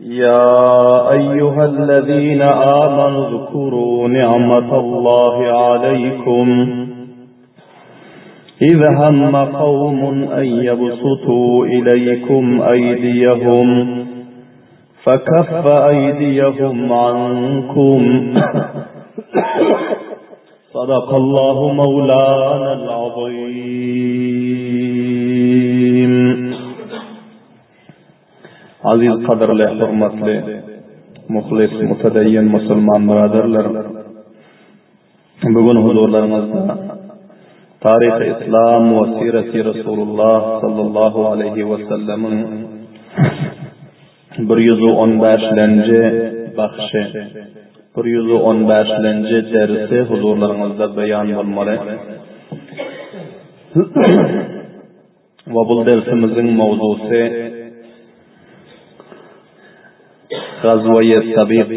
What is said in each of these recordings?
يا أيها الذين آمنوا اذكروا نعمة الله عليكم إذ هم قوم أن يبسطوا إليكم أيديهم فكف أيديهم عنكم صدق الله مولانا العظيم Aziz gadyrly, hormatly, muhlis, mutedeyyin musulman biraderler! Bu gün huzurlaryňyzda Taryhy Islam we Sireti Resulullah sallallahu aleýhi we sellemiň 115-lenji bahşy, 115-lenji dersi huzurlaryňyzda beýan bolmaly. We bul dersimiziň mowzusy Gazwaýy Sabyk,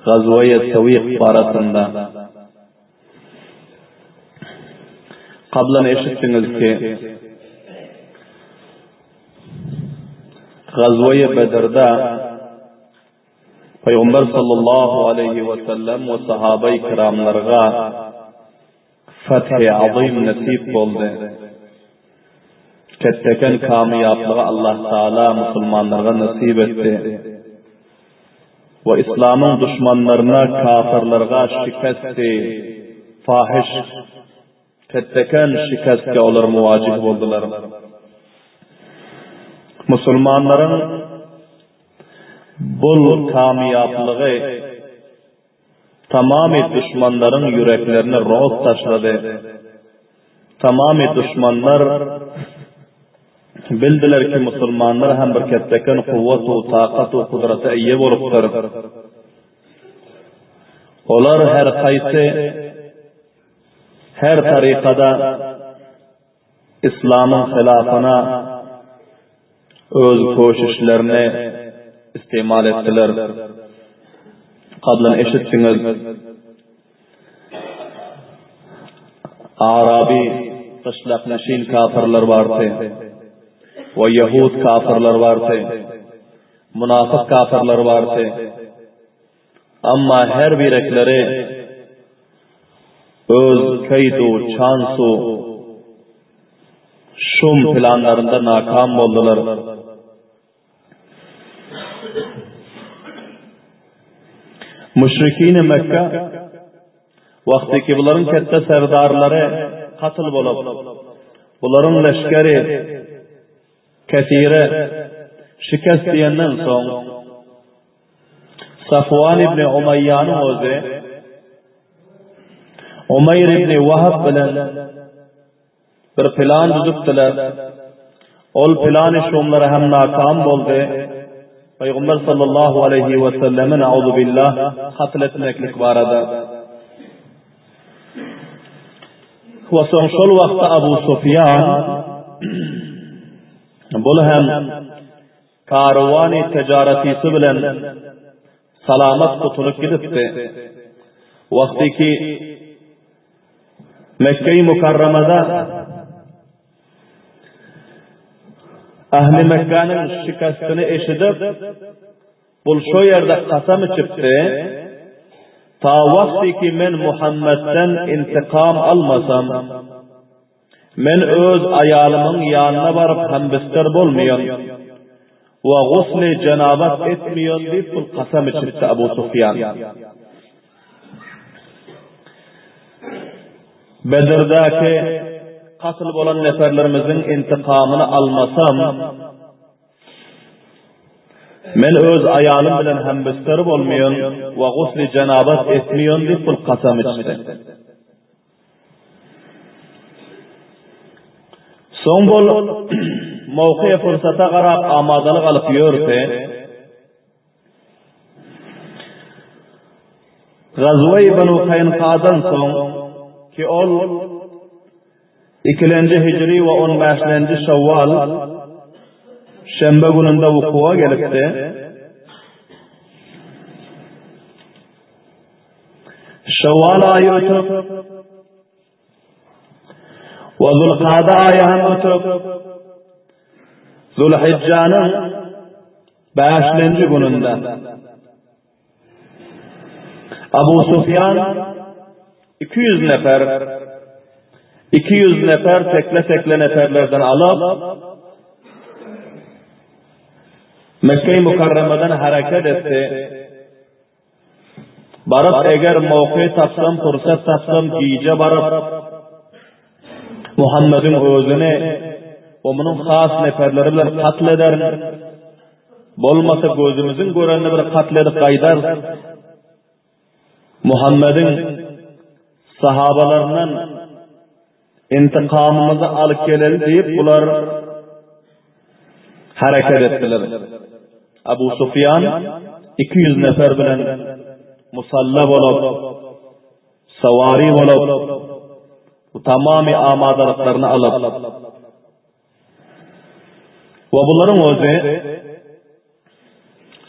Gazwaýy Sawyk barasynda. Kablan eşitdiňiz ki, Gazwaýy Bedirde Pygamber sallallahu aleýhi we sellem we sahabaýy kiramlarga Fathi azym nesip boldy. Ketdeken kamyýaplygy Allah Taala musulmanlarga nesip etdi. We islamyň duşmanlaryna kafyrlarga şikesti fahiş ketdeken şikestge olar muwajih boldular. Musulmanlaryň bul kamyýaplygy Tamamy duşmanlaryň ýüreklerine rot taşlady. Tamamy duşmanlar bildiler ki, musulmanlar hem bir ketdeken kuwwat-u, takat-u, gudrata eýe bolupdyr. Olar her haýsy her tarykada Islamyň hylafyna öz köşüşlerini istimal etdiler. Kablan eşitdiňiz. Arabi gyşlakneşin kafirler bardy we ýehud kafirler bardy. Munafyk kafirler bardy. Amma her birekleri öz keýdu, çansu, şum planlarynda nakam boldular. Müşrikini Mekge wagtyky bularyň ketde serdarlary katl bolup, bularyň leşgeri kesire şikest diýenden soň, Safwan ibn Umaýýanyň özi Umaýr ibn Wahab bilen bir plan düzüpdiler. Ol plany şumlara hem nakam boldy. Pygamber sallallahu aleýhi we sellemi nauzubillah katl etmeklik barada. We soň şol wagtda Abu Sufýan bul hem Karwany tejaratysy bilen salamat gutulyp gidipdi. Wagtyky Mekge-i Mukarramada Ähli Mekgäniň şikestini eşidip, bul şo ýerde kasam içipdi, Ta wagtyky men Muhammetden intikam almasam, Men öz aýalymyň ýanyna baryp hembister bolmaýan we gusly jenabat etmeýän diýip bul kasam içipdi Abu Sufýan. Bedrdäki katl bolan neferlerimiziň intikamyny almasam, men öz aýalym bilen hembister bolmaýan we gusly jenabat etmeýän diýip bul kasam içdi. Soň bol mowkyýa pursata garap amadalyk alyp ýörse, Gazweý Banu Kaýnkadan soň ki ol ikilenji hijri we on bäşlenji şawwal şenbe gününde wukuwa gelipdi. Şewwal aýy ötüp, we Zulkada aýy hem ötüp, Zulhijjanyň bäşlenji gününde Abu Sufýan 200 nefer 200 nefer tekle-tekle neferlerden alyp Mekke-i Mukarramadan hereket etdi. Baryp eger mowky tapsam, pursat tapsam gije baryp Muhammediň özüni we munuň has neperleri bilen katl ederin. Bolmasa gözümiziň görenini bir katl edip gaýdarys. Muhammediň sahabalaryndan intikamymyzy alyp geleli diýip bular hereket etdiler. Abu Sufýan 200 nefer bilen musalla bolup, sawari bolup, bu tamamy amadalyklaryny alyp we bularyň özi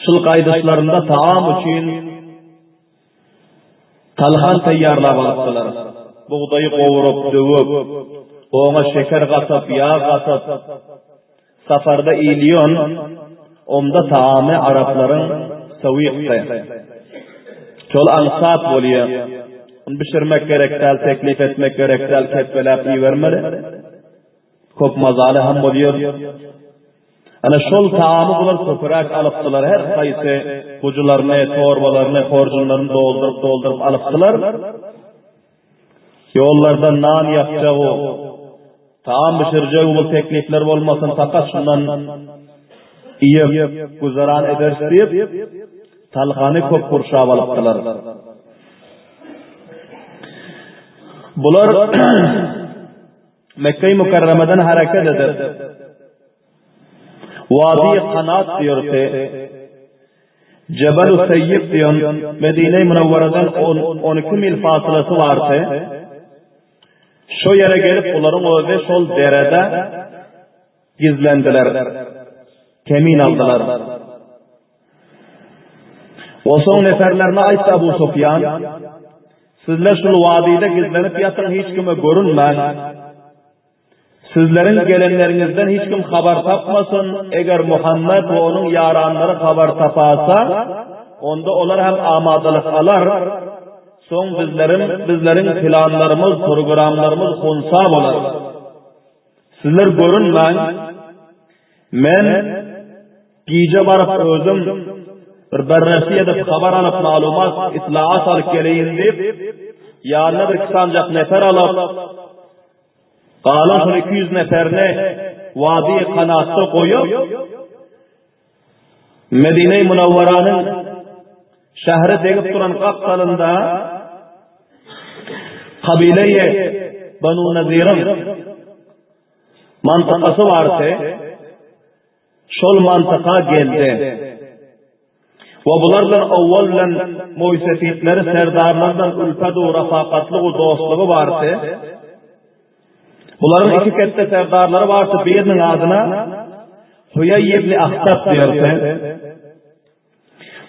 şul gaýdyşlarynda taam üçin Talhan taýýarlap alypdylar. Bugdaýy gowrup, döwüp, oňa şeker gatyp, ýag gatyp, saparda iýilýän omda taamy araplaryň sowykdy. Şol aňsat bolýar. Ony bişirmek gerek däl, teklip etmek gerek däl, kepbeläp iýibermeli. Köp mazaly hem bolýar. Ana şol tagamy bular köpüräk alypdylar. Her haýsy gujularyny, torbalaryny, horjunlaryny dolduryp-dolduryp alypdylar. Ýollarda nan ýapjagu, tagam bişirjegu bu teklipler bolmasyn, fakat şundan iýip, güzeran ederis diýip, talhany köp gurşap alypdylar. Bular Mekge-i Mükerreme'den hereket edip, Wadi Kanat diýerdi. Jebel-u Seýýib diýen Medine-i Münewwereden 12 mil fasylasy bardy. Şo ýere gelip bularyň özi şol derede gizlendiler. Kemin aldylar. Onsoň neferlerine aýtdy Abu Sufýan, Sizler şul wadyda gizlenip ýatyň hiç kime görünmäň. Sizleriň gelenleriňizden hiç kim habar tapmasyn, eger Muhammet we onuň ýaranlary habar tapasa, onda olar hem amadalyk alar, soň bizleriň bizleriň planlarymyz, programlarymyz hunsa bolar. Sizler görünmäň, men gije baryp özüm bir berresi edip habar alyp maglumat, itlaat alyp geleýin diýip, ýanyna bir iki sanjak nefer alyp, galan şol 200 neferini Wadi Kanatda goýup, Medine-i Munawwaranyň şähre degip duran gapdalynda kabile-i Banu Naziriň mantykasy bardy. Şol mantyka geldi. We bular bilen owwal bilen moýsefitleri serdarlar bilen ülpet-u rafakatlyg-u dostlugy bardy. Bularyň iki ketde serdarlary bardy, biriniň adyna Huýaý ibn Ahtab diýerdi.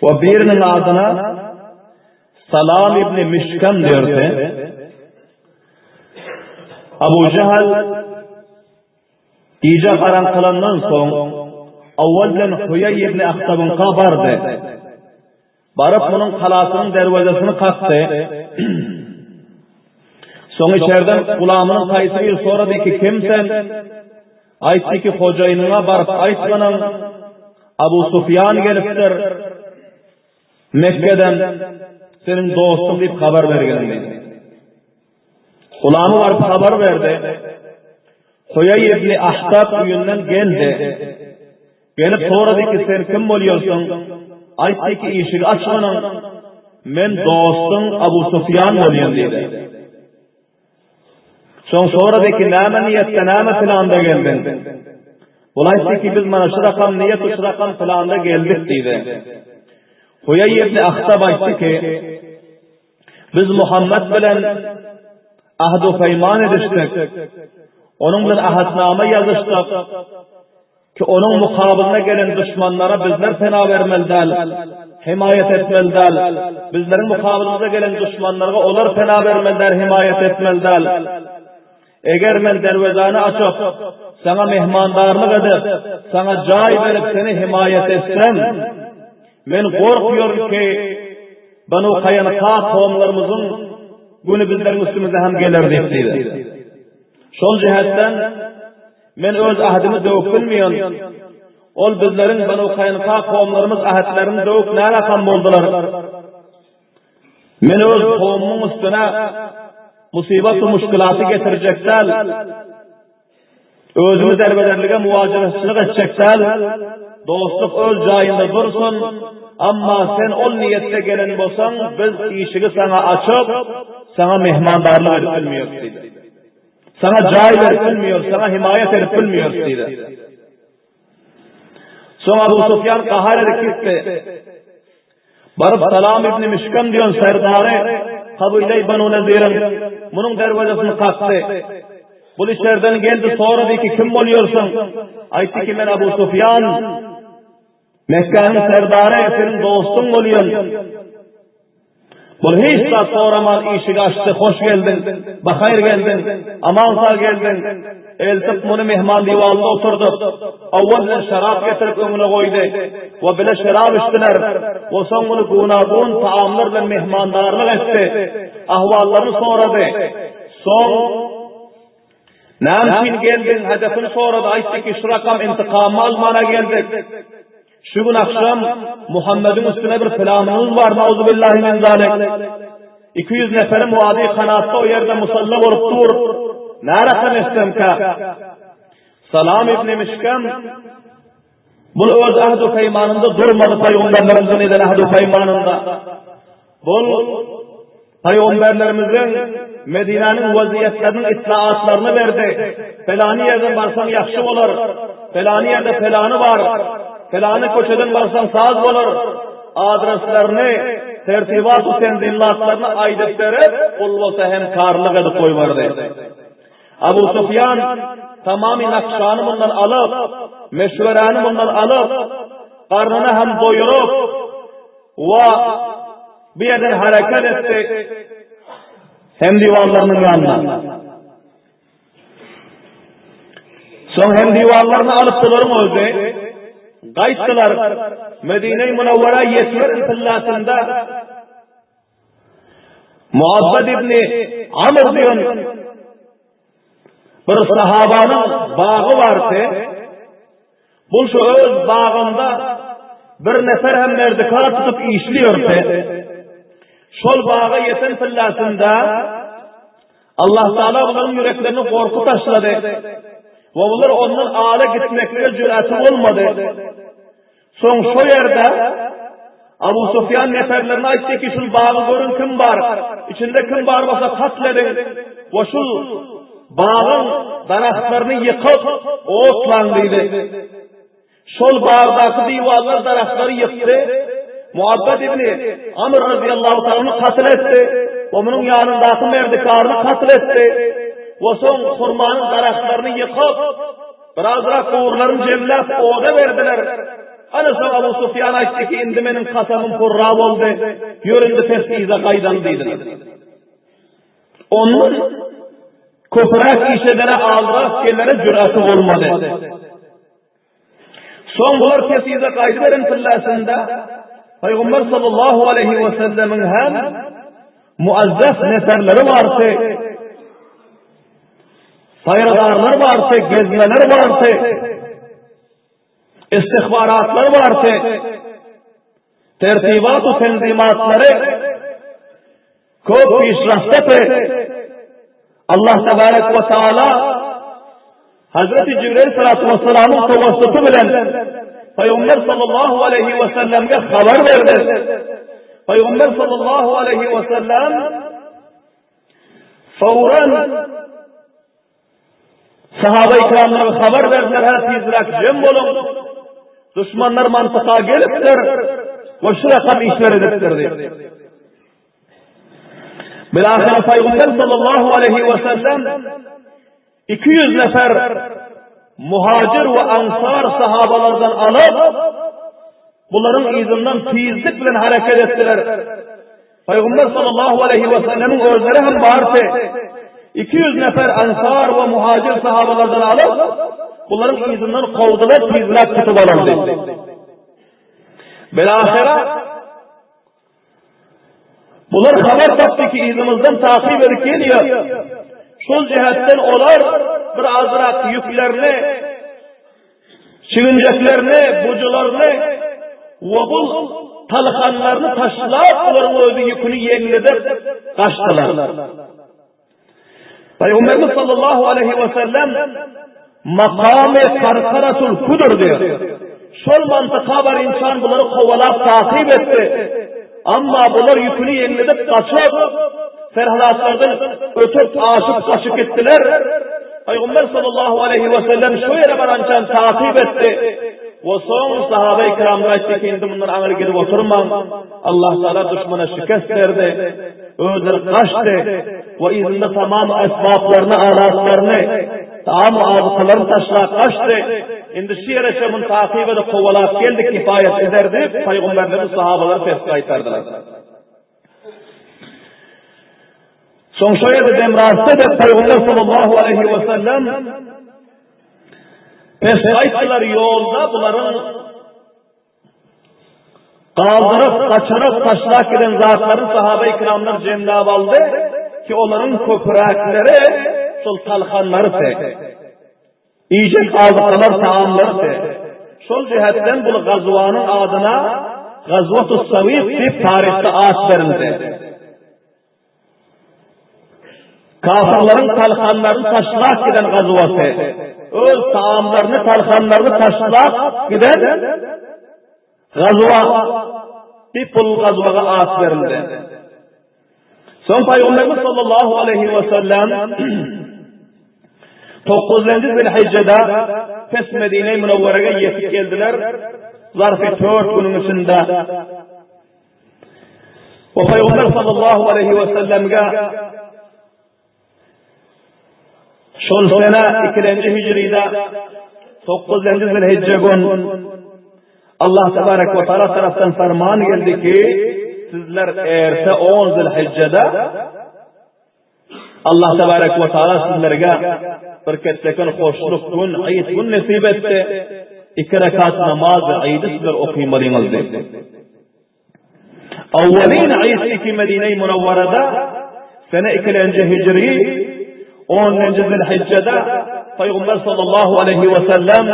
We biriniň adyna Salam ibn Mişkam diýerdi. Abu Jahal gije garaňkylandan soň awwal bilen Huýaý ibn Ahtabyňka bardy. Baryp munuň galasynyň derwezesini kakdy. Soň içerden gulamynyň haýsy biri sorady ki, Kim sen? Aýtdy ki, Hojaýynyňa baryp aýtmanyň, Abu Sufýan gelipdir. Mekgeden seniň dostuň diýip habar bergin diýdi. Gulamy baryp habar berdi. Huýaý ibn Ahtab öýünden geldi. Gelip sorady ki, sen kim bolýarsyň? Aýtdy ki, işigi açmanyň, men dostuň Abu Sufýan bolýan diýdi. Soň sorady ki, näme niýetde, näme planda geldiň? Ol aýtdy ki, biz mana şu rakam niýet, şu rakam planda geldik diýdi. Huýaý ibn Ahtab aýtdy ki, Biz Muhammet bilen ahd-u peýman edişdik. Onuň bilen ahdnama ýazyşdyk ki, onuň mukabylyna gelen duşmanlara bizler pena bermeli däl, hemaýat etmeli däl. Bizleriň mukabylymyza gelen duşmanlara olar pena bermeli däl, hemaýat etmeli däl. Eger men derwezäni açyp, saňa mehmandarlyk edip, saňa jaý berip seni himaýat etsem, men gorkýaryn ki, Banu Kaýanka kowumlarymyzyň güni bizleriň üstümize hem geler diýip diýdi. Şol jähetden men öz ahdimi döwüp bilmeýän. Ol bizleriň Banu Kaýanka kowumlarymyz ahdlerini döwüp närakam boldular. Men öz kowumyň üstüne musybat-u muşkilaty getirjek däl. Özümi derbederlige muwajyraçylyk etjek däl. Dostluk öz jaýynda dursun. Amma sen ol niýetde gelen bolsaň, biz işigi saňa açyp, saňa mehmandarlyk edip bilmeýäris diýdi. Saňa jaý berip bilmeýäris, saňa himaýat edip bilmeýäris diýdi. Soň Abu Sufýan gahar edip gitdi. Baryp Salam ibn Mişkam diýen serdary kabyleý Banu Naziriň munuň derwezesini kakdy. Bul içerden geldi sorady ki kim bolýarsyň? Aýtdy ki men Abu Sufýan Mekgäniň serdary seniň dostuň bolýan. Bul hiç zat soraman işigi açdy, hoş geldiň, bahaýr geldiň, aman sag geldiň. Eltip muny mehman diwanynda oturdyp, owwal bilen şerap getirip öňüne goýdy we bile şerap içdiler we soň muny guna-gun taamlar bilen mehmandarlyk etdi, ahwallaryny sorady. Soň Näme üçin geldiň, hedefini sorady, aýtdy ki, şu rakam intikamymy almana geldik. Şu gün akşam Muhammediň üstüne bir planymyz bar, nauzubillahi min zalik. 200 neferim Wadi Kanatda o ýerde musalla bolup dur. Närakam etsemkä? Salam ibn Mişkam Bul öz ahd-u peýmanynda durmady pygamberlerimiziň eden ahd-u peýmanynda. Bul pygamberlerimiziň Medinäniň waziýetleriniň itlaatlaryny berdi. Pelany ýerden barsaň ýagşy bolar. Pelany ýerde pelany bar. Pelany köçeden barsaň saz bolar. Adreslerini, tertibat-u tenzillatlaryny aýdyp berip, bul bolsa hemkarlyk edip goýberdi. Abu Sufýan tamamy nakşany mundan alyp, meşweräni mundan alyp, garnyny hem doýuryp we bu ýerden hereket etdi hem diwanlarynyň ýanyna. Soň hem diwanlaryny alyp bularyň özi gaýtdylar. Medine-i Munawwara ýetmek yllasynda Muabbad ibn Amr diýen bir sahabanyň bagy bardy. Bul şu öz bagynda bir nefer hem merdikar tutup işliyordy. Şol baga ýeten pillasynda Allah Taala bularyň ýüreklerine gorky taşlady. We bular ondan ala gitmeklige jüreti bolmady. Soň şo ýerde Abu Sufýan neferlerine aýtdy ki, şul bagy görüň kim bar, içinde kim bar bolsa katl ediň we şul bagyň daragtlaryny ýykyp otlaň diýdi. Şol bagdaky diwarlar daragtlary ýykdy. Muabbad ibn Amr razyýallahu taala katl etdi we munuň ýanyndaky merdikaryny katl etdi we soň hurmanyň daragtlaryny ýykyp Birazrak gowurlaryny jemläp oda berdiler. Ana soň Abu Sufýan aýtdy ki, indi meniň kasamym purra boldy, ýör indi pes yza gaýdaly diýdiler. Ondan köpräk iş edere azrak gelere jüreti bolmady. Soň bular pes yza gaýdyberen pillasynda Pygamber sallallahu aleýhi we sellemiň hem muazzaf neferleri bardy. Saýradarlar bardy, gezmeler bardy, istihbaratlar bardy, tertibat-u tenzimatlary köp pişraftdy. Allah tebarek we taala Hazreti Jibril salatu vesselamyň tawassuty bilen Pygamber sallallahu aleýhi we sellemge habar berdi. Pygamber sallallahu aleýhi we sellem Fawran sahaba ikramlara habar berdiler, hä tizräk jem boluň. Duşmanlar mantyka gelipdir we şu rakam işler edipdir diýip. Bilahire Pygamber sallallahu aleyhi ve sellem 200 nefer muhacir we ansar sahabalardan alyp, bularyň yzyndan tizlik bilen hareket etdiler. Pygamber sallallahu aleýhi we sellemiň özleri hem bardy. 200 nefer ensar we muhajir sahabalardan alyp, bularyň yzyndan kowdular, tizräk tutup alyndy. Bilahira bular habar tapdy ki yzymyzdan takyp edip gelýär. Şol jihetden olar bir azrak ýüklerini, çiginjeklerini, bujularyny we bul talhanlaryny taşlap, olaryň özi ýüküni ýeňledip gaçdylar. Pygamberimiz sallallahu aleyhi ve sellem makamy Karkaratul Kudur diýip, şol mantyka bar insan bulary kowalap takyp etdi. Amma bular ýüküni ýeňledip gaçyp, serhadatlardan ötüp, aşyp, gaçyp gitdiler. Pygamber sallallahu aleyhi ve sellem şu ýere barançan takyp etdi. We soň sahabe-i kiramlar aýtdy ki, indi mundan aňry gidip oturmaň. Allah Taala duşmana şikest berdi. Özleri gaçdy we yzynda tamam esbaplaryny, alatlaryny, taam azykalaryny taşlap gaçdy. Indi şu ýere çenli muny takyp edip kowalap geldik, kifaýat eder diýip, pygamberlerimiz sahabalary pes gaýtardylar. Soň şo ýerde demrasda edip pygamber sallallahu aleyhi we sellem pes gaýtdylar ýolda bularyň Galdyryp, gaçyryp, taşlap giden zatlaryny sahaba-i kiramlar jemläp aldy ki, olaryň köpräkleri şol talhanlarydy. Iýjek azykalar, tagamlarydy. Şol jähetden bul gazwanyň adyna Gazwatus-Sawiq diýip taryhda at berildi. Kafyrlaryň talhanlaryny taşlap giden gazwasy, öz taamlaryny, talhanlaryny taşlap giden gazwa diýip bul gazwaga at berildi. Soň Pygamberimiz sallallahu aleyhi we sellem 9-njy Zilhijjede pes Medine-i Münewwerege ýetip geldiler. Zarfy 4 günüň içinde We Pygamber sallallahu aleýhi we sellemge şol sene ikilenji hijride 9-njy zilhijje gün Allah tebarek we taala tarapdan ferman geldi ki sizler erte 10 zilhijjede Allah tebarek we taala sizlerge bir ketdeken hoşluk gün, aýyt gün nesip etdi. Iki rekat namaz aýydy sizler okymalyňyz diýdi. Awwalin Aýyt iki Medine-i Munawwarada sene ikilenji hijri onunjy Zilhijjede Pygamber sallallahu aleýhi we sellem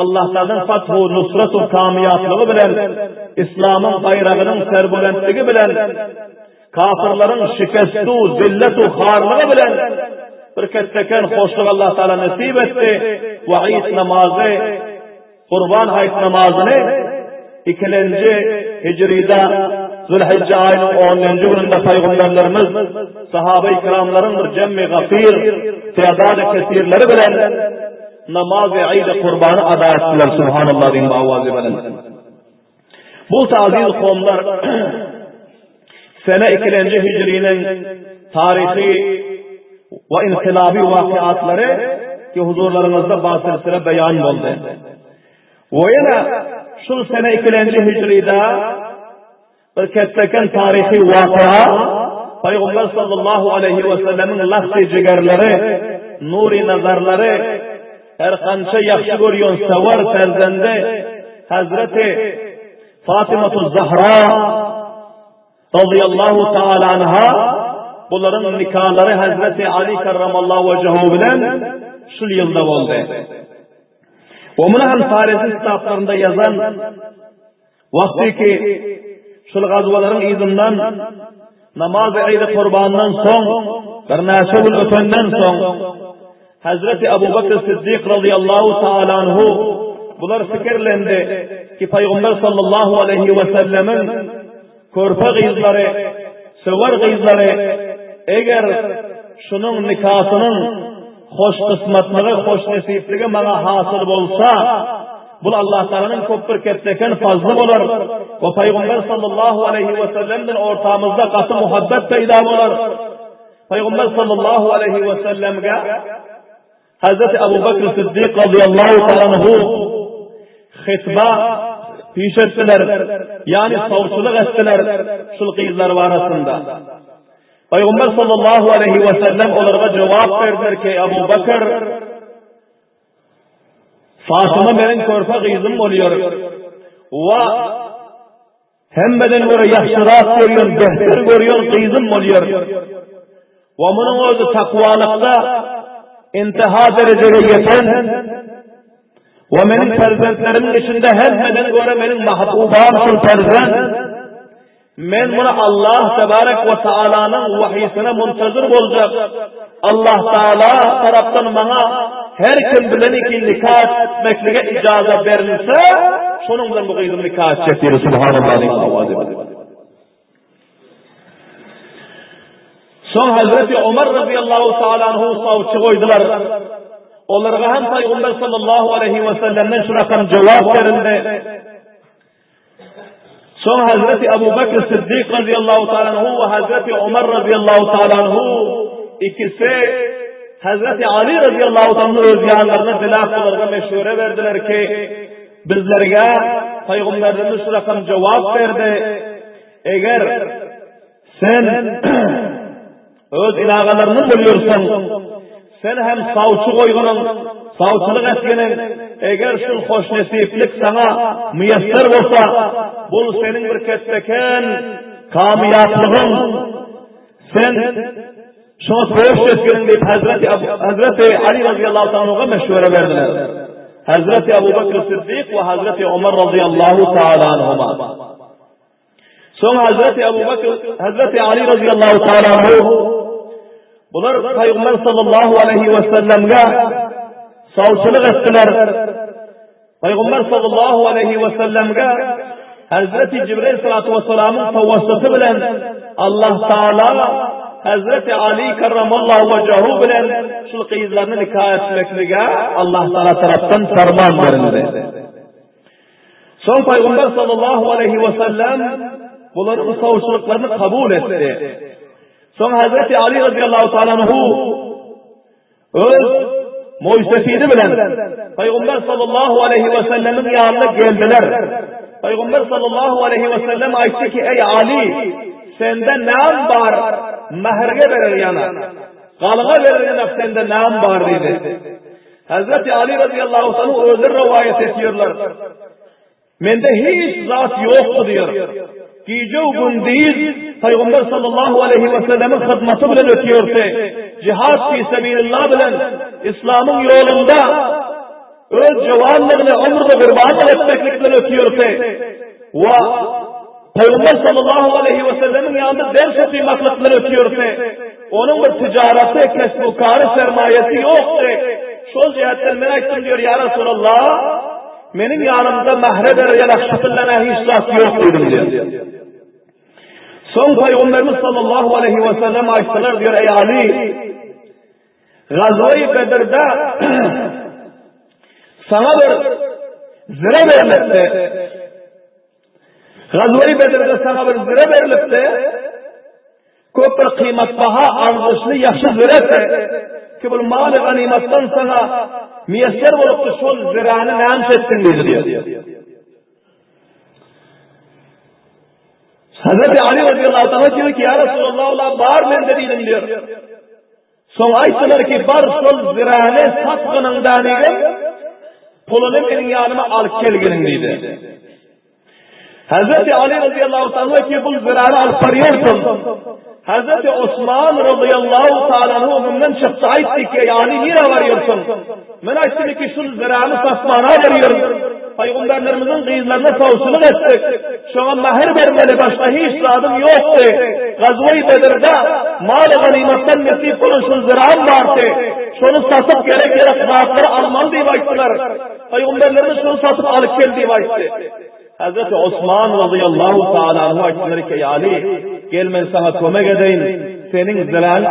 Allahdan fathu, nusratu, kamyýaplygy bilen İslamyň baýragynyň serbulentligi bilen kafirleriň şikestu, zilletu, harlygy bilen bir ketdeken hoşluk Allah Taala nesip etdi we Aýyt namazy Gurban haýyt namazyny ikilenji hijride Zülhijje aýynyň onunjy gününde paýgamberlerimiz sahabe-i kiramlaryň bir jemmi gafir tädady kesirleri bilen namazy aýdy kurbany ada etdiler subhanallah diýen awazy bilen. Bu aziz kowumlar sene ikilenji hijriniň taryhy we inkilaby wakyatlary ki huzurlaryňyzda basilsile beýan boldy. We ýene şul sene ikilenji hijride bir ketdeken taryhy wakya Pygamber sallallahu aleýhi we sellemiň lahty jigerleri, nury nazarlary, her kança ýagşy görýän sewar perzendi Hazreti Fatimatu Zahra Razyýallahu taala anha bularyň nikalary Hazreti Ali karramallahu wejehu bilen şul ýylda boldy. We muny hem taryhy kitaplarynda ýazan wagty ki şul gazwalaryň yzyndan namaz-y Eýdi Kurbandan soň birnäçe gün ötenden soň Hazreti Abu Bakr Siddik razyýallahu taala anhu bular pikirlendi ki Pygamber sallallahu aleýhi we sellemiň körpe gyzlary, söwer gyzlary eger şunuň nikasynyň hoş kysmatlygy, hoş nesipligi maňa hasyl bolsa, bul Allah Taalanyň köp bir ketdeken fazly bolar we Pygamber sallallahu aleýhi we sellemden ortamyzda gaty muhabbet peýda bolar. Pygamber sallallahu aleýhi we sellemge Hazreti Abu Bakr Siddik radıyallahu ta'ala anhu hitba piş etdiler. Yani sawçylyk etdiler şul gyzlar barasynda. Pygamber sallallahu aleýhi we sellem olarga jogap berdiler ki, Abu Bakr, Fatyma meniň körpe gyzym bolýar. Wa Hemmeden görä ýagşyrak görýän, behter görýän gyzym bolýar. We munuň özi takwalykda intiha derejege ýeten we meniň perzentlerimiň içinde hemmeden görä meniň mahbubam şul perzent. Men muny Allah tebarek we taalanyň wahysyna muntazyr boljak. Allah Taala tarapdan maňa her kim bilen iki nika etmeklige ijaza berilse, şonuň bilen bu gyzymy nika etjek diýdi. Subhanallah diýip owaz etdi. Soň Hazreti Omar radiyallahu taala anhu sawçy goýdular. Olarga hem Pygamber sallallahu aleyhi ve sellemden şu rakam jogap berildi. Soň Hazreti Abu Bekr Siddik razyýallahu taala anhu we Hazreti Omar razyýallahu taala anhu ikisi Hazreti Ali razyýallahu taala anhu öz ýanlaryna diläp bularga meşwere berdiler ki, bizlerge Pygamberimiz şu rakam jogap berdi. Eger Sen öz ilagalaryny bolýursyň. Sen hem sawçy goýgunyň, sawçylyk etginiň, eger şul hoşnesiplik saňa miýesser bolsa, bul seniň bir ketbeken kamyýaplygyň. Sen şoňa köşk etginiň diýip Hazreti Hazreti Ali razyýallahu taala meşwere berdiler. Hazreti Abu Bekr Siddik we Hazreti Omar razyýallahu taala anhuma. Soň Hazreti Abu Bakr, Hazreti Ali radıyallahu ta'ala anhu bular Peygamber sallallahu aleyhi ve sellemge sawçylyk etdiler. Peygamber sallallahu aleyhi ve sellemge Hazreti Jibril salatu ve selamın tawassuty bilen Allah Taala Hazreti Ali karramallahu vecahu bilen şul gyzlaryny nikah etmeklige Allah Taala tarapdan ferman berildi. Soň Pygamber sallallahu aleýhi we sellem bularyň sawçylyklaryny kabul etdi. Soň Hazreti Ali radiyallahu ta'ala anhu öz moýsefidi bilen Pygamber sallallahu aleýhi we sellemiň ýanyna geldiler. Pygamber sallallahu aleýhi we sellem aýtdy ki, Eý Ali, sende näm bar mährge berer ýana? Galyňa berer ýana sende näm bar diýdi. Hazreti Ali razyýallahu anhu özleri rowaýat etýärler. Mende hiç zat ýokdy diýer. Gije we gündiz Pygamber sallallahu aleýhi we sellemiň hyzmaty bilen ötýärdi. Jihad fi sabilillah bilen Islamyň ýolunda öz jowanlygyny, ömrüni gurbanlyk etmeklik bilen ötýärdi. We Pygamber sallallahu aleýhi we sellemiň ýanynda ders okymaklyk bilen ötýärdi. Onuň bir tijaraty, kesbu-kary, sermaýasy ýokdy. Şol jähetden men aýtdym diýýär, Ýa Resulallah, meniň ýanymda mähre berer ýaly şypyllan-a hiç zat ýok diýdim diýýär. Soň Pygamberimiz sallallahu aleýhi we sellem aýtdylar diýýär, Eý Ali, Gazwa-i Bedirde saňa bir zire berlipdi. Gazwa-i Bedirde saňa bir zire berlipdi. Köp bir kyýmatbaha, arzyşly, ýagşy ziredi. Ki bul maly ganymatdan saňa miýesser bolupdy, şol zirany näme etdiň diýdi diýýär. Hazreti Ali radiyallahu ta'ala diýýär ki, "Ya Resulallah, ola bar mende diýdim" diýýär. Soň aýtdylar ki, bar şol zirany satgynyňdan diýgin, puluny meniň ýanyma alyp gelginiň diýdi. Hazreti Ali radıyallahu ta'ala ki bul zirany alyp barýarsyň. Hazreti Osman radıyallahu ta'ala öňümden çykdy aýtdy ki, Eý Ali nirä barýarsyň? Men aýtdym ki, şul zirany satmana barýaryn. Pygamberlerimiziň gyzlaryna sawçylyk etdik. Şoňa mähir bermeli başga hiç zadym ýokdy. Gazwa-i Bedirde mal-y ganymatdan nesip bolan şul ziram bardy. Şony satyp gerek-ýarak zatlary almaly diýip aýtdylar. Pygamberlerimiz şony satyp alyp gel diýip aýtdy. Hazreti Osman razyýallahu taala anhu aýtdylar ki, Eý Ali, gel men saňa kömek edeýin, seniň ziran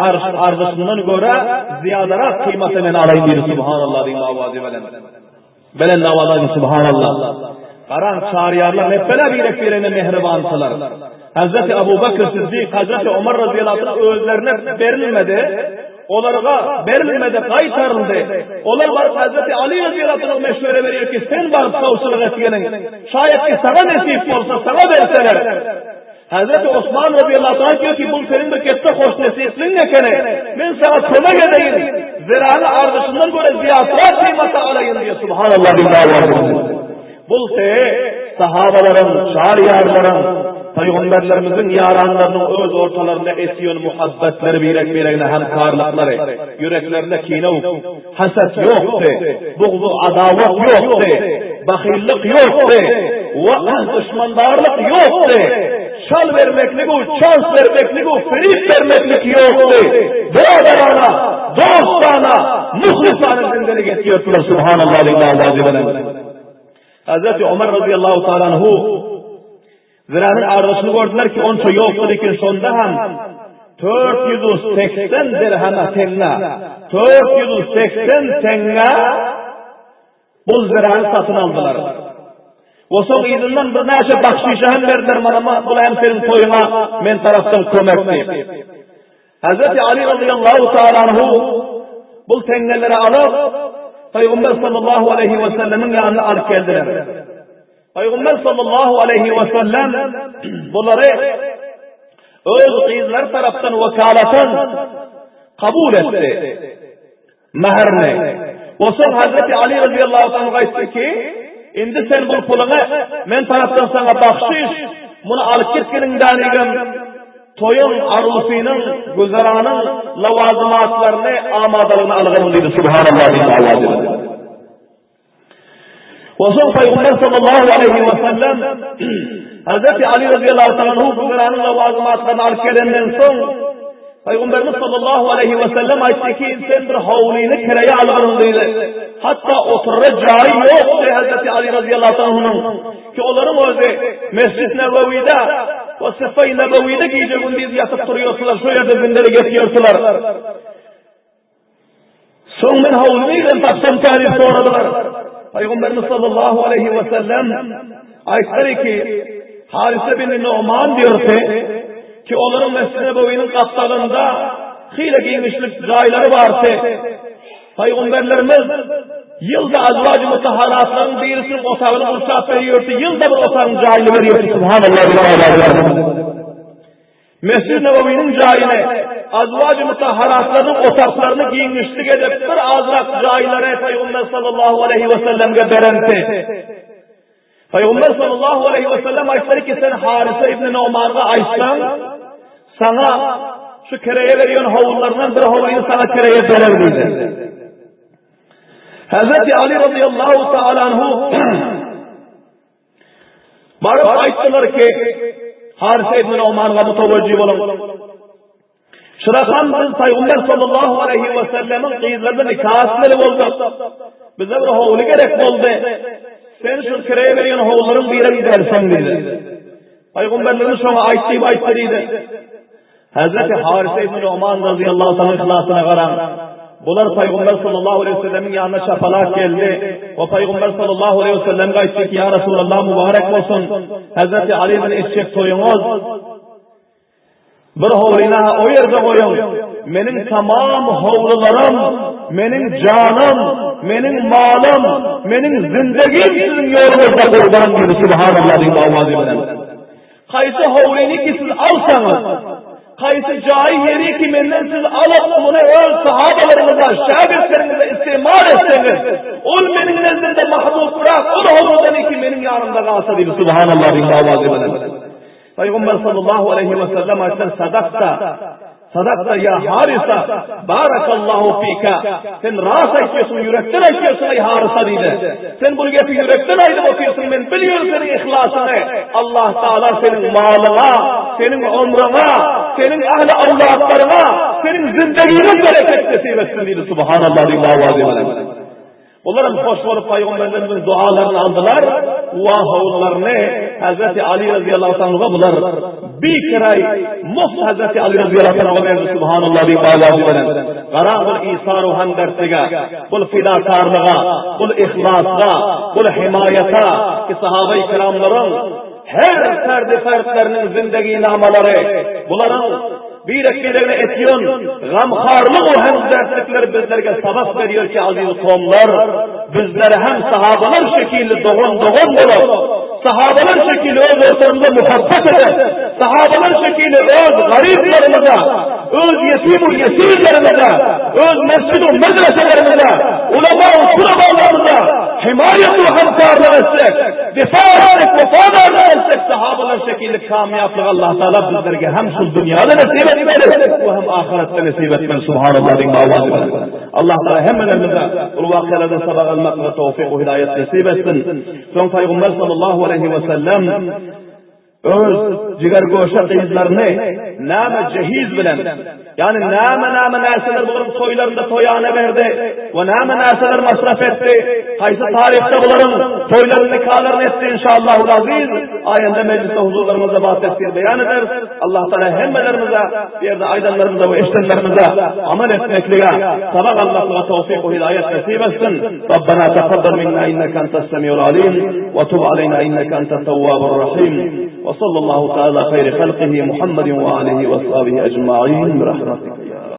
arzyşyndan görä zyýadarak kyýmata men alaýyn diýdi. Subhanallah diýiň owazy bilen. Belent owaza aýdyň Subhanallah. Garaň çaryýarlar nepbela birek-biregine mähribansylar. Hazreti Abu Bakr Siddik, Hazreti Omar razyýallahu anh özlerine berilmedi. Olarga berilmedi, gaýtaryldy. Olar baryp Hazreti Ali razyýallahu anh meşwere berýär ki, sen baryp sawçylyk etgeniň. Şaýat ki saňa nesip bolsa, saňa berseler. Hazreti Osman radıyallahu anh aýtýar ki, bul seniň bir ketde hoşnesipligiň ekeni. Men saňa kömek edeýin. Zerany arzyşyndan görä zyýatrak kymata alaýyn diýýär. Subhanallah diýip Bul se sahabalaryň, çar ýarlaryň, pygamberlerimiziň ýaranlarynyň öz ortalarynda etýän muhabbetleri birek-biregine hemkarlyklary, ýüreklerinde kine, Haset ýokdy, bugz-u adawat ýokdy, bahyllyk ýokdy we duşmandarlyk ýokdy. Çal bermeklik-u çans bermeklik-u ferip bermeklik ýokdy. Birodarana, dostana, muhlisana zindelik etýärdiler. Subhanallah diýip owazy bilen. Hazreti Omar razyýallahu taala anhu Ziranyň arzysyny gördüler ki, onça ýokdur eken, şonda hem 480 dirheme teňňe, 480 teňňe bul zirany satyn aldylar. We soň yzyndan birnäçe bahşişe hem berdiler, mana bul hem seniň toýuňa men tarapdan kömek diýip. Hazreti Ali radıyallahu taala anhu bul teňňeleri alyp, Pygamber sallallahu aleyhi we sellemiň ýanyna alyp geldiler. Pygamber sallallahu aleýhi we sellem bulary öz gyzlary tarapdan wekalatan kabul etdi. Mahrny. We soň Hazreti Ali radıyallahu anh aýtdy ki, indi sen bu puluňy men tarapdan saňa bahşiş, muny alyp gitginiň dänigem toýuň, arusynyň, güzeranyň lawazymatlaryny, amadalygyny algyn diýdi. Subhanallah diýdi Allah diýdi. Onsoň Pygamber sallallahu aleýhi we sellem Hazreti Ali radıyallahu ta'ala anhu güzeranyň lawazymatlaryny alyp gelenden soň Pygamberimiz sallallahu aleýhi we sellem aýtdy ki, sen bir howlyny kireýe algyn diýdi. Hatda oturara jaýy ýokdy Hazreti Ali radıyallahu ta'ala anhunyň ki olaryň özi Mescid Nebewide we Sıffay Nebewide gije gündiz ýatyp turýardylar, şu ýerde günleri geçirýärdiler. Soň men howly nirden tapsam diýip soradylar. Pygamberimiz sallallahu aleýhi we sellem aýtdylar ki, Harise bin Nu'man diýerdi ki, olaryň Mescid-i Nebewiniň gapdalynda hile giňişlik jaýlary bardy. Pygamberlerimiz ýylda azwaj-y mutahharatlaryň birisiniň otagyny gurşap berýärdi, ýylda bir otagyň jaýyny berýärdi. Subhanallah. Mesjid-i Nebewiniň jaýyny, azwaj-y mutahharatlarynyň otaklaryny giňişlik edip, bir azrak jaýlary Pygamber sallallahu aleýhi we sellemge berenti. Pygamber sallallahu aleýhi we sellem aýtdylar ki, sen Harise ibn Nu'manga aýtsaň, saňa şu kireýe berýän howlularyndan bir howlyny saňa kireýe berer diýdi. Hazreti Ali radıyallahu ta'ala anhu Baryp aýtdylar ki, Harise ibn Nu'manga mutawajjih boluň. Şurakan biz Pygamber sallallahu aleyhi ve sellemiň gyzlaryny nikah etmeli bolduk. Bize bir howly gerek boldy. Sen şu kireýe berýän howlaryň birini berseň diýdi. Pygamberlerimiz şoňa aýt diýip aýtdy diýdi. Hazreti Harise ibn Nu'man radıyallahu ta'ala yhlasyna garaň. Bular Pygamber sallallahu aleyhi ve sellemiň ýanyna çapalak geldi. We Pygamber sallallahu aleyhi ve sellem aýtdy ki, "Ya Resulallah mübarek bolsun. Hazreti Ali bilen etjek toýuňyz bir howlyna o ýerde goýuň. Meniň tamam howlularym, meniň janym, meniň malym, meniň zindegim siziň ýoluňyzda gurban diýdi. Subhanallah diýip owazy bilen. Haýsy howlyny ki siz alsaňyz, haýsy jaýy ýeri ki menden siz alyp, muny öz sahabalaryňyza, şägirtleriňize istimal etseňiz, ol meniň nezdimde mahbubrak, ol howludan ki meniň ýanymda galsa diýdi. Subhanallah diýip owazy bilen. Pygamber sallallahu aleýhi we sellem aýtdylar, Sadakta, Sadakta ýa Harisa, barakallahu fika. Sen rast aýtýarsyň, ýürekden aýtýarsyň eý Harisa diýdi. Sen bu gepi ýürekden aýdyp otyrsyň, men bilýän seniň yhlasyňy. Allah Taala seniň malyňa, seniň ömrüňe, seniň ähli awlatlaryňa, seniň zindegiňe bereket nesip etsin diýdi. Subhanallah diýip owazy bilen. Olar hem hoş bolup pygamberlerimiziň dualaryny aldylar we howlularyny Hazreti Ali razyýallahu anhuga bular bikiraý muft Hazreti Ali razyýallahu anhuga berdi subhanallah diýip owazy bilen. Garaň bul isar-u hemdertlige, bul fidakarlyga, bul yhlasga, bul himaýata ki sahabai kiramlaryň her ferdi-fertleriniň zindeginamalary bularyň Birek-biregine etýän gamharlyk we hemdertlikler bizlerge sabak berýär ki, aziz kowumlar, bizler hem sahabalar şekilli dogan-dogan bolup, Sahabalar şekili öz dostlarymyza muhabbet ederis. Sahabalar şekili öz garyplarymyza, öz ýetim-u ýesirlerimize, öz mesjid-u medreselerimize, ulama-u kurabalarymyza himaýat-u hamkarlyk etsek, difa etsek, wefadarlyk etsek, sahabalar şekili kamýaplygy Allah Taala bizlerge hem şul dünýäde nesip etmeli we hem ahyretde nesip etmeli. Subhanallah diýiň bawazy bilen. Allah Taala hemmelerimize ol wakalardan sabak almaklyga towfyk we hidaýat nesip etsin. Soň Pygamber sallallahu aleýhi we sellem öz jigergoşa gyzlaryny näme jehiz bilen, ýagny näme-näme närseler bularyň toýlarynda toýana berdi we näme närseler masraf etdi, haýsy taryhda bularyň toýlaryny, nikalaryny etdi, inşallahul aziz, aýanda mejlisde huzurlaryňyzda ba tefsir beýan ederis. Allah Taala hemmelerimize bu ýerde aýdanlarymyza we eşidenlerimize amal etmeklige, sabak almaklyga towfyk we hidaýat nesip etsin. Rabbena takabbal minna inneke entes semiul alim we tub aleyna inneke entet tewwabur rahim. We sallallahu taala hayri halkihi Muhammedin we alihi we ashabihi ecmaîn bi rahmetik.